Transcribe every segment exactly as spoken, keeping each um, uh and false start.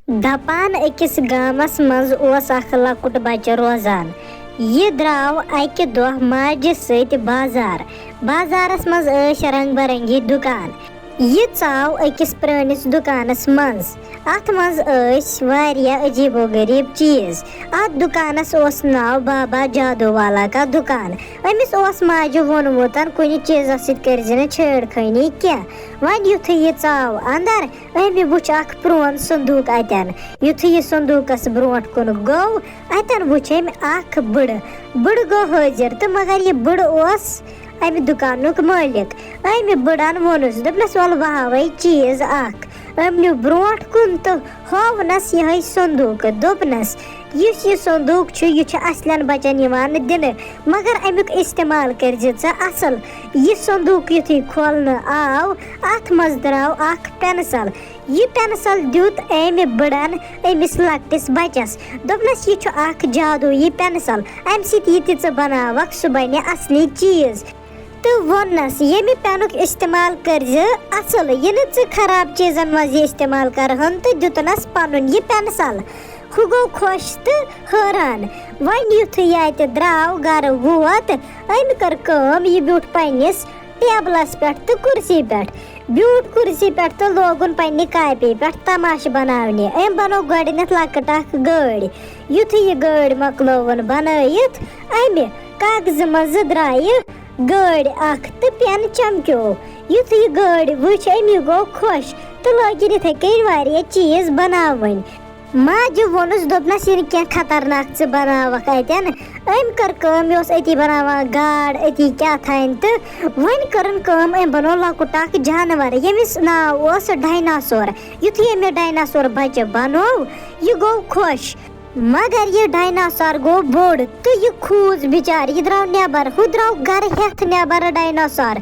دپان أکِس گامس منٛز اوس اکھ لۄکُٹ بچہٕ روزان۔ یہِ درٛاو اکہِ دۄہ ماجہِ سۭتۍ بازار۔ بازارس منٛز ٲسۍ رنگ برنگی دُکان۔ یہِ ژاو أکِس پرٲنِس دُکانس منٛز۔ اتھ منٛز ٲسۍ واریاہ عجیب و غریب چیز۔ اتھ دُکانس اوس ناو بابا جادو والا کا دُکان۔ أمِس اوس ماجہِ ووٚنمُت، کُنہِ چیزس سۭتۍ کٔرزِ نہٕ چھیڑ خٲنی کینٛہہ۔ وۄنۍ یُتھُے یہِ ژاو اندر، أمۍ وُچھ اکھ پرون صندوق اتٮ۪ن۔ یُتھُے یہِ صندوقس برونٛٹھ کُن گوٚو، اتٮ۪ن وُچھ أمۍ اکھ بٕڑٕ۔ بٕڑٕ گوٚو حٲضِر، تہٕ مگر یہِ بٕڑٕ اوس امہِ دُکانُک مٲلِک۔ أمۍ بٕڑن ووٚنُس، دوٚپنس، "ولہٕ بہٕ ہاوے چیز اکھ۔" أمۍ نیوٗ برونٛٹھ کُن تہٕ ہوونس یِہوٚے صندوق۔ دوٚپنس، "یُس یہِ صندوق چھُ، یہِ چھُ اصلٮ۪ن بچن یِوان دِنہٕ، مگر امیُک استعمال کٔرزِ ژٕ اصل۔" یہِ صندوق یُتھُے کھولنہٕ آو، اتھ منٛز درٛاو اکھ پینسل۔ یہِ پینسل دیُت أمۍ بٕڑن أمِس لۄکٹِس بچس۔ دوٚپنس، "یہِ چھُ اکھ جادویی پینسل، امہِ سۭتۍ یہِ تہِ ژٕ بناوکھ، سُہ بنہِ اصلی چیز۔" تہٕ ووٚننس، "ییٚمہِ پینُک استعمال کٔرزِ اصل، یہِ نہٕ ژٕ خراب چیزن منٛز یہِ استعمال کرہن۔" تہٕ دیُتنس پنُن یہِ پینسل۔ ہُہ گوٚو خۄش تہٕ حٲران۔ وۄنۍ یُتھُے یہِ اتہِ درٛاو، گرٕ ووت، أمۍ کٔر کٲم، یہِ بیوٗٹھ پننِس ٹیبلس پٮ۪ٹھ تہٕ کُرسی پٮ۪ٹھ۔ بیوٗٹھ کُرسی پٮ۪ٹھ تہٕ لوگُن پننہِ کاپی پٮ۪ٹھ تماشہٕ بناونہِ۔ أمۍ بنوو گۄڈٕنٮ۪تھ لۄکٕٹ اکھ گٲڑۍ۔ یُتھُے یہِ گٲڑۍ مۄکلٲوٕن بنٲیِتھ، امہِ کاغذٕ منٛزٕ درٛایہِ گٲڑۍ اکھ تہٕ پٮ۪ن چمکیو۔ یُتھُے یہِ گٲڑۍ وٕچھ، أمی گوٚو خۄش تہٕ لٲگِن یِتھے کٔنۍ واریاہ چیٖز بناوٕنۍ۔ ماجہِ ووٚنُس، دوٚپنس، "یہِ نہٕ کینٛہہ خطرناک ژٕ بناوکھ اتٮ۪ن۔" أمۍ کٔر کٲم، یہِ اوس أتی بناوان گاڈ، أتی کیٛاہ تھانۍ، تہٕ وۄنۍ کٔرٕن کٲم، أمۍ بنوو لۄکُٹ اکھ جانور، ییٚمِس ناو اوس ڈایناسور۔ یُتھُے أمۍ یہِ ڈایناسور بچہٕ بنوو، یہِ گوٚو خۄش۔ مگر یہِ ڈایناسور گوٚو بوٚڑ تہٕ یہِ کھوٗژ بِچارٕ، یہِ درٛاو نٮ۪بر، ہُہ درٛاو گرٕ ہٮ۪تھ نٮ۪بر ڈایناسور۔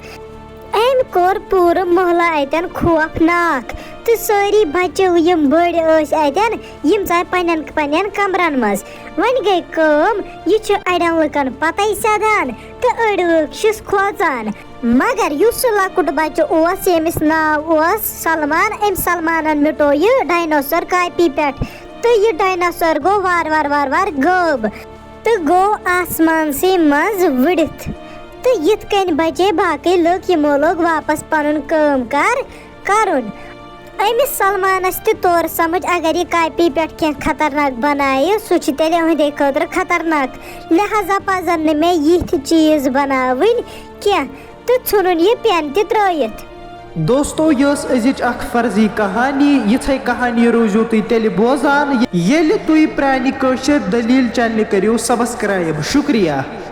أمۍ کوٚر پوٗرٕ محلہٕ اتٮ۪ن خوفناک تہٕ سٲری بچہٕ یِم بٔڑۍ ٲسۍ اتٮ۪ن، یِم ژاے پننٮ۪ن پننٮ۪ن کمرن منٛز۔ وۄنۍ گٔے کٲم، یہِ چھُ اڑٮ۪ن لُکن پتے سیدان تہٕ أڑۍ لُکھ چھِس کھوژان۔ مگر یُس سُہ لۄکُٹ بچہٕ اوس، ییٚمِس ناو اوس سلمان، أمۍ سلمانن مِٹو یہِ ڈایناسور کاپی پٮ۪ٹھ تہٕ یہِ ڈایناسور گوٚو وارٕ وارٕ وارٕ وارٕ غٲب تہٕ گوٚو آسمانسٕے منٛز وُڈِتھ۔ تہٕ یِتھ کٔنۍ بچے باقٕے لُکھ، یِمو لوگ واپس پنُن کٲم کار کرُن۔ أمِس سلمانس تہِ توٚر سمجھ، اگر یہِ کاپی پٮ۪ٹھ کینٛہہ خطرناک بنایہِ، سُہ چھُ تیٚلہِ أہنٛدے خٲطرٕ خطرناک، لہذا پزن نہٕ مےٚ یِتھۍ چیٖز بناوٕنۍ کینٛہہ، تہٕ ژھُنُن یہِ پٮ۪ن تہِ ترٲوِتھ۔ دوستو، یہِ ٲس أزِچ اکھ فرضی کہانی۔ یِژھے کہانی روٗزِو تُہۍ تیٚلہِ بوزان، ییٚلہِ تُہۍ پرٛانہِ کٲشِر دٔلیٖل چینلہِ کٔرِو subscribe۔ شُکریہ۔